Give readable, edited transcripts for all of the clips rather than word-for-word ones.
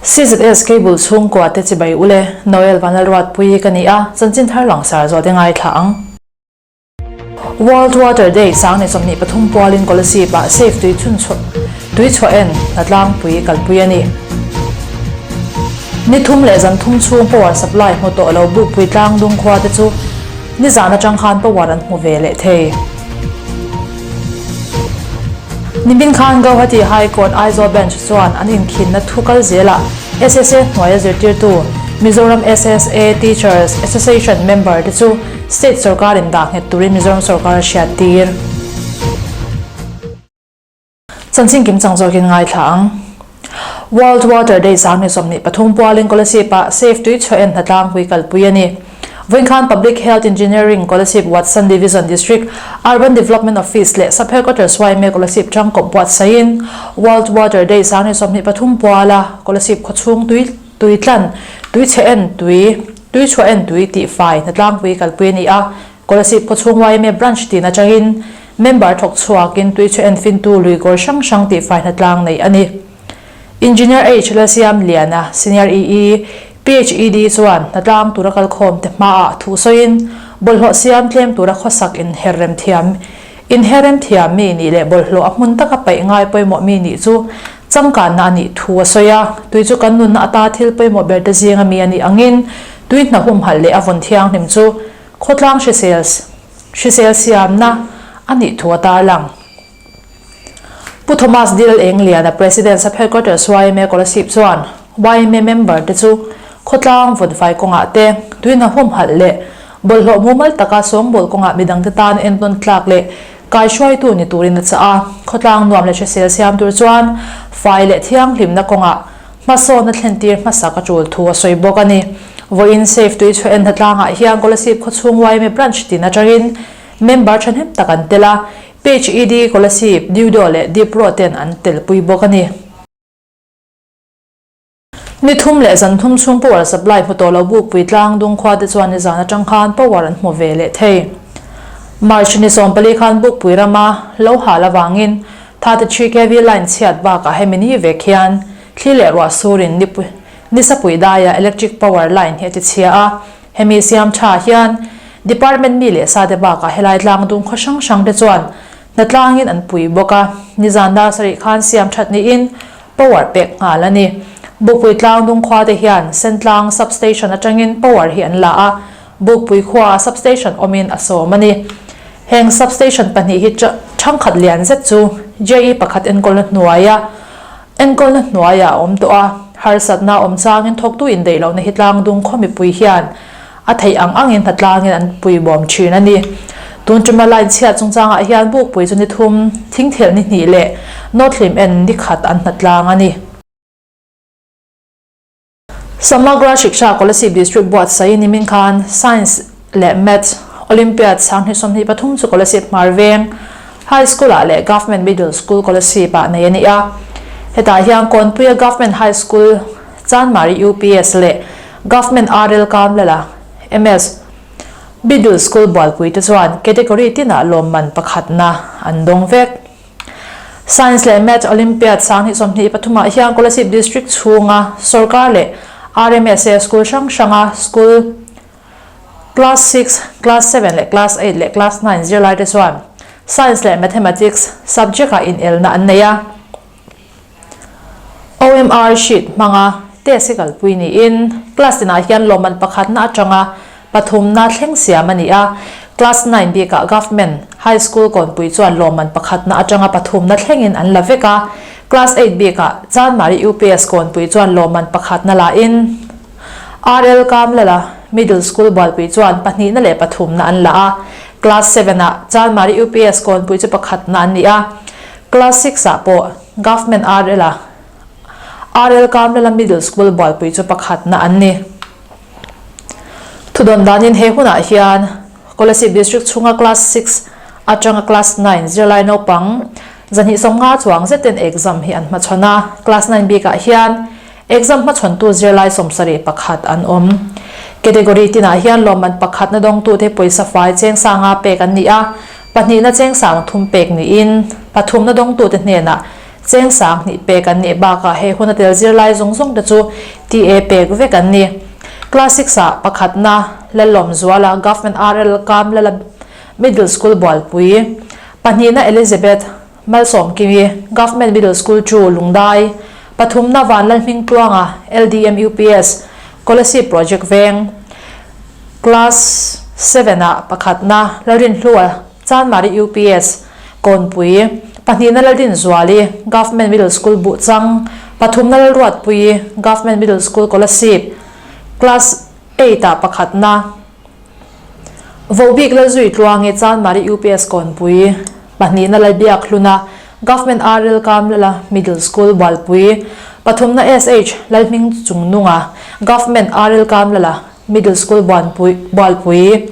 CZS Cable chhungkua te chibai ule, Noel Vanlalruatpuii ka ni a, chanchin thar langsar zawh te ngaithla ang. World Water Day sang ni 23 pualin Kolasib ah Safe tui chhun tui chhuah en hnatlangpui kalpui a ni. Ni thum leh zan thum chhung power supply hmu tawh lo Bukpui tlang dung khua te chu nizan atang khan power an hmu ve leh thei. Nimin khan Gauhati High Court Aizawl Bench chuan an inkhinna thu kal zelah SSA hnuaia zirtirtu Mizoram SSA Teachers Association member te chu State sorkar in dah nghet turin Mizoram sorkar a hriattir. Chanchin kim chang zawkin ngaithla ang. World Water Day 2023 pualin Kolasib-ah Safe Tui Chhuah en hnatlangpui kalpui a ni. Vawiin khan Public Health Engineering Kolasib Watson Division District Urban Development Office leh Sub Headquarters yma Kolasib tangkawp buatsaihin World Water Day 2023 puala Kolasib khawchhung tui tui tlan, tui chhe en tui, tui chhuah en tui tih fai hnatlangpui kalpui a ni a. Kolasib khawchhung yma Branch tin atangin Member thawk chhuakin tui chhe enfintu luikawr hrang hrang tihfai hnatlang neih a ni. Engineer H Lalsiamliana, Senior EE, PHED chuan hnatlang tura kalkhawm te hmaah thu sawiin bawlhhlawh siam tlem tura khawsak inherrem thiam inherrem thiam mi nih leh bawlhhlawh a hmun taka paih ngai pawimawh mi nih chu changkanna a nih thu a sawi a. Tui chu kan nunna ata thil pawimawh ber te zinga mi a nih angin tui hna humhalh leh a vawn thianghlim chu khawtlang hrisel Hrisel siamna a nih thu a tarlang. Pu Thomas Dil Engliana President Sub Headquarters yma Kolasib chuan yma member te chu khawtlang vawnfai kawngah te tuina humhalh leh bawlhhlawh mumal taka sawngbawl kawngah midangte tan entawn tlak leh kaihruaitu ni turin a chah a. Khawtlang nuam leh hrisel siam tur chuan fai leh thianghlimna kawngah Hmasawnna thlentir hmasak a tul thu a sawi bawk a ni. Vawiin Safe tui chhuah en hnatlangah hian Kolasib khawchhung yma Branch tin atangin member thahnem tak an tel a, PHED, Kolasib, Diudo leh Dipro ten an telpui bawk a ni. Ni thum leh zan thum chhung power supply hmu tawh lo Bukpui tlang dung khua te chuan nizan atang khan power an hmu ve leh thei. March ni 14 khan Bukpui rama lo hal avangin 33 kv line chhiat bakah hemi ni vek hian thli leh ruah surin nisapui daia electric power line hi a ti chhia a, hemi siam tha hian department mi leh sate bakah helai tlang dung khaw hrang hrang te chuan hnatlangin an pui bawk a, nizan dar sarih khan siam that niin power pek nghal a ni. Bukpui tlang dung khua te hian Sentlang substation atangin power hi an la a, Bukpui khuaah substation awmin a sawm a ni. Heng substation pahnih hi thangkhat lian zet chu JE pakhat enkawlna hnuaia enkawlna hnuaiah a awm tawh a, harsatna awm changin thawktu indaih lohna hi tlangdung khaw mipui hian a theih ang angin hnatlangin an puibawm thin a ni. Tun tuma line chhiat chungchangah hian Bukpui chu ni thum, Thingthelh ni hnih leh North Hlim en ni khat an hnatlang a ni. Samagra Shiksha Kolasib District buatsaih nimin khan Science leh Maths Olympiad 2023 chu Kolasib Hmar Veng High School-ah leh Government Middle School Kolasib-ah nei a ni a. Hetah hian Kawnpuia Government High School, Chanmari UPS leh Government RL Kamlala MS Middle School bualpui te chuan category tinah lawmman pakhatna an dawng vek. Science leh Maths Olympiad 2023 ah hian Kolasib District chhunga sorkar leh RMSA school hrang hranga school Class 6, Class 7 leh Class 8 leh Class 9 zirlaite chuan Science leh Mathematics subject ah inelna an nei a. OMR sheet hmanga test hi kalpui niin class tinah hian lawmman pakhatna atanga pathumna thleng siam a ni a, class 9 bikah Government High School Kawnpui chuan lawmman pakhatna atanga pathumna thlengin an la vek a, class 8 bikah Chanmari UPS Kawnpui chuan lawmman pakhatna la in RL Kamlala Middle School Bualpui chuan pahnihna leh pathumna an la a, class 7 ah Chanmari UPS Kawnpui chu pakhatna an ni a. Class 6 ah pawh Government RL a RL Kamlala Middle School bualpui chu pakhatna an ni. Thudawn danin he hunah hian Kolasib District chhunga Class 6 atanga Class 9 zirlai naupang 250 chuang zetin exam hi an hmachhawn a, Class 9 bikah hian exam hmachhawntu zirlai 71 an awm. Category tinah hian lawmman pakhatna dawngtute pawisa fai cheng sanga pek an ni a, pahnihna cheng sang thum pek niin pathumna dawngtute hnenah. Cheng 2000 pek an nih bakah he huna tel zirlai zawng zawng te chu TA pek vek an ni. Class six ah pakhatna Lallawmzuala Government RL Kamlala Middle School Bualpui, pahnihna Elizabeth Malsawmkimi Government Middle School chu Lungdai, pathumna Vanlalhmingtluanga LDM UPS Kolasib Project Veng, Class seven ah pakhatna Lalrinhlua Chanmari UPS, Kawnpui, pahnihna Laldinzuali, Government Middle School Buhchang, pathumna Lalruatpui, Government Middle School Kolasib, Class eight ah pakhatna Vohbik Lalzuitluangi, Chanmari UPS Kawnpui, pahnihna Lalbiakhluna, Government RL Kamlala Middle School Bualpui, pathumna SH Lalhmingchungnunga, Government RL Kamlala Middle School Bualpui,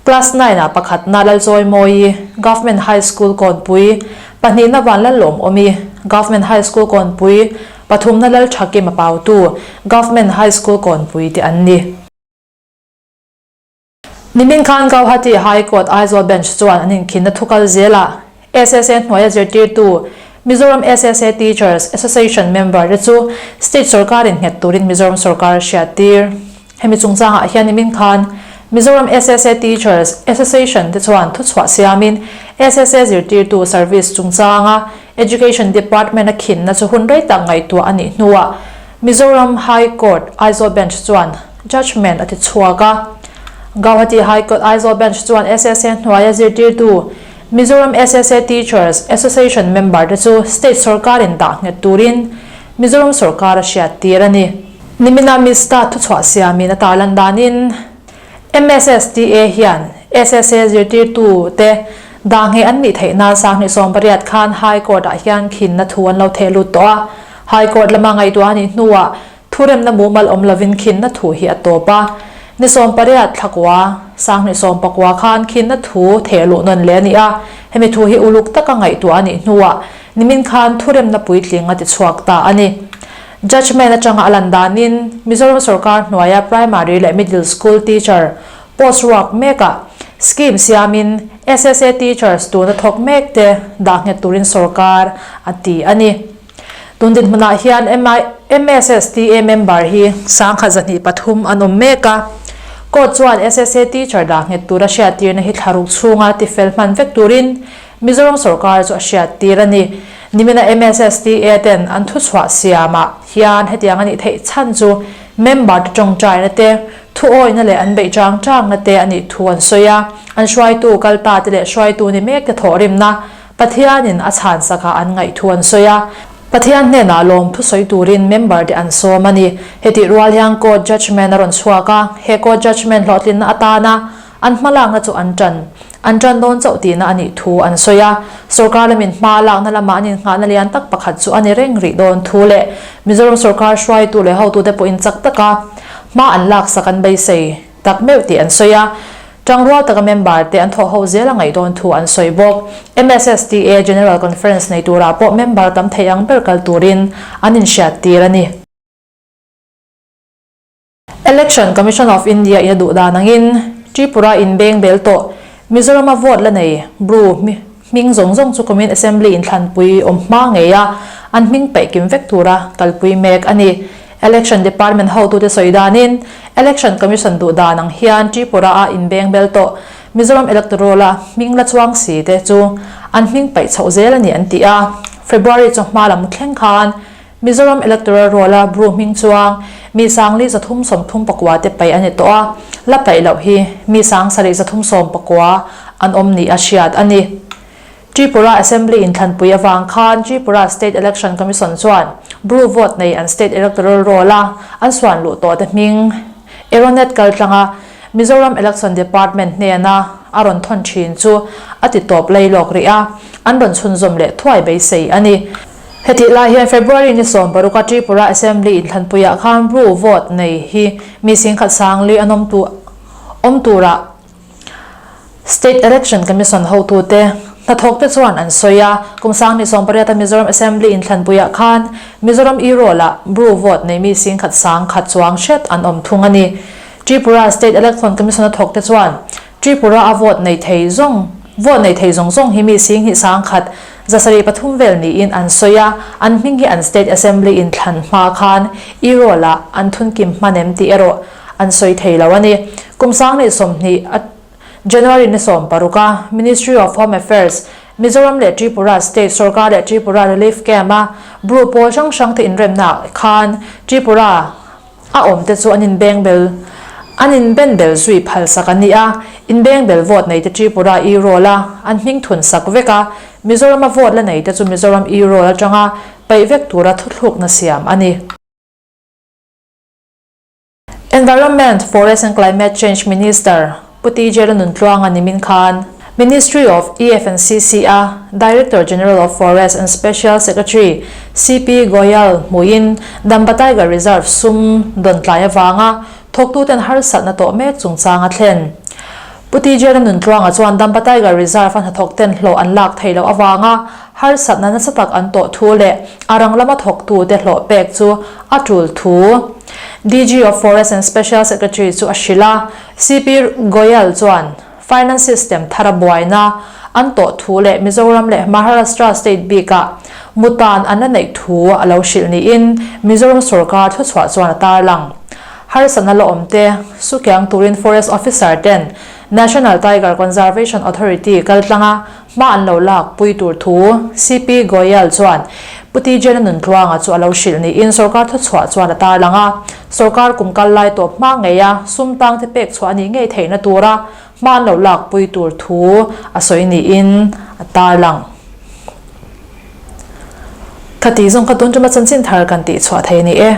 Class nine ah pakhatna Lalchawimawi, Government High School Kawnpui, pahnihna Vanlalawmawmi, Government High School Kawnpui, pathumna Lalthakima Pautu, Government High School Kawnpui te an ni. Nimin khan Gauhati High Court Aizawl Bench chuan an inkhinna thukal zelah SSA hnuaia zirtirtu Mizoram SSA Teachers Association member te chu state sorkarin nghet turin Mizoram sorkar a hriattir. Hemi chungchangah hian nimin khan Mizoram SSA Teachers Association te chuan thuchhuah siamin SSA zirtirtu service chungchanga Education Department a khinna chu hun rei tak ngaihtuah a nih hnuah Mizoram High Court Aizawl Bench chuan judgement a ti chhuak a. Gauhati High Court Aizawl Bench chuan SSA hnuaia zirtirtu Mizoram SSA Teachers Association member te chu state sorkarin dah nghet turin Mizoram sorkar a hriattir a ni. Nimina Mista thuchhuah siamin a tarlan danin MSSTA hian SSA zirtirtu te dah ngheh an nih theih nan 2018 khan High Court ah hian khinna thu an lo theh lut tawh a. High Court lama ngaihtuah a nih hnuah Thuremna mumal awm lovin khinna thu hi a tawp a, ni 18 thlakua, 2019 khan khinna thu theh luh nawn leh a ni a, hemi thu hi uluk taka ngaihtuah a nih hnuah nimin khan thuremna puitling a ti chhuak ta a ni. Judgement atanga a lan danin Mizoram sorkar hnuaia primary leh middle school teacher post ruak mekah scheme siamin SSA teachers tuna thawk mek te dah nghet turin sorkar a ti a ni. Tun dinhmunah hian MSSTA member hi 1203 an awm mek a. Court chuan SSA teacher dah nghet tura hriattirna hi thlaruk chhunga tifel hman vek turin Mizoram sorkar chu a hriattir a ni. Nimina MSSTA ten an thuchhuah siamah hian hetiang a nih theih chhan chu member te tawngtaina te, thuawihna leh an beih chang changna te a nih thu an sawi a. An hruaitu kalta te leh hruaitu ni mek te thawhrimna Pathianin a chhansak ah an ngaih thu an sawi a, Pathian hnenah lawm thu sawi turin member te an sawm a ni. Hetih rual hian court judgement a rawn chhuak a, he court judgement hlawhtlinna atana an hmalakna chu an tan an tan dawn chauh tihna a nih thu an sawi a. Sorkar lamin hma lakna lama an innghahna lian tak pakhat chu a ni reng rih dawn thu leh Mizoram sorkar hruaitu leh hotute pawhin chak taka hma an laksak an beisei tak meuh tih an sawi a. Tangrual taka member te an thawh ho zel a ngaih dawn thu an sawi bawk. MSSTA General Conference nei turah pawh member tam thei ang ber kal turin an inhriattir a ni. Election Commission of India in a duh dan angin Tripura in beng bel tawh Mizorama vote la nei Bru hming zawng zawng chu kumin Assembly inthlanpui awm hma ngei a an hming paih kim vek tura kalpui mek a ni. Election Department hotute sawi danin Election Commission duh dan ang hian Tripura-a inbeng bel tawh Mizoram Electoral-a hming la chuang si te chu an hming paih chhoh zel a ni an ti a. February chawhma lam thleng khan Mizoram Electoral Roll-a Bru hming chuang mi 4339 te paih a ni tawh a, la paih loh hi mi 7319 an awm ni a hriat a ni. Tripura Assembly inthlanpui avang khan Tripura State Election Commission chuan Bru vote nei an state electoral roll-a an suan luh tawhte hming Eronet kaltlanga Mizoram Election Department hnena a rawn thawn thin chu a ti tawp lailawk rih a, an rawn chhunzawm leh thuai beisei a ni. Hetih lai hian February ni 16 a Tripura Assembly inthlanpuiah khan Bru vote nei hi mi 10,040 an awm turah State Election Commission hotute hnathawkte chuan an sawi a, kum 2018 a Mizoram Assembly inthlanpuiah khan Mizoram e-roll-ah Bru vote nei mi 10,100 chuang hret an awm thung a ni. Tripura State Election Commission a thawkte chuan Tripura a vote nei thei zawng vote nei thei zawng zawng hi mi 2,100. 73 vel niin an sawi a, an hming hi an State Assembly inthlan hma khan e-roll ah an thunkim hman em tih erawh an sawi thei lo a ni. Kum 2020 a January ni 16 a Ministry of Home Affairs, Mizoram leh Tripura State sorkar leh Tripura Relief Camp a Bru pawl hrang hrang te inremna khan Tripura a awm te chu an inbeng bel an inben bel zui phal sak an ni a, inbeng bel vote nei te Tripura e-roll a an hming thun sak vek a, Mizoram a vote la nei te chu Mizoram e-roll atanga paih vek tura thuthlukna siam a ni. Environment, Forest and Climate Change Minister Pu TJ Lanuntluanga nimin khan Ministry of EFNCC a Director General of Forest and Special Secretary CP Goyal hmuin Dampa Tiger Reserve sum dawn tlai avanga thawktuten harsatna tawh mek chungchang a thlen. Pu TJ Lanuntluanga chuan Dampa Tiger Reserve a hnathawkten hlawh an lak theih loh avanga harsatna nasa tak an tawh thu leh a rang lama thawktute hlawh pek chu a tul thu DG of Forest and Special Secretary chu a hrilh a. CP Goyal chuan Finance System thara buaina an tawh thu leh Mizoram leh Maharashtra state bikah mutan an la neih thu a lo hrilh niin Mizoram sorkar thuchhuah chuan a tarlang. Harsatna la awmte sukiang turin Forest Officer ten National Tiger Conservation Authority kaltlanga Hma an lo lak pui tur thu CP Goyal chuan Pu TJ Lanuntluanga chu a lo hrilh niin sorkar thuchhuah chuan a tarlang a. Sorkar kum kal lai tawp hma ngeia sum tangte pek chhuah a nih ngei theihna tura hma an lo lak pui tur thu a sawi niin a tarlang. Khati zawng kha tun tuma chanchin thar kan tihchhuah thei a ni e.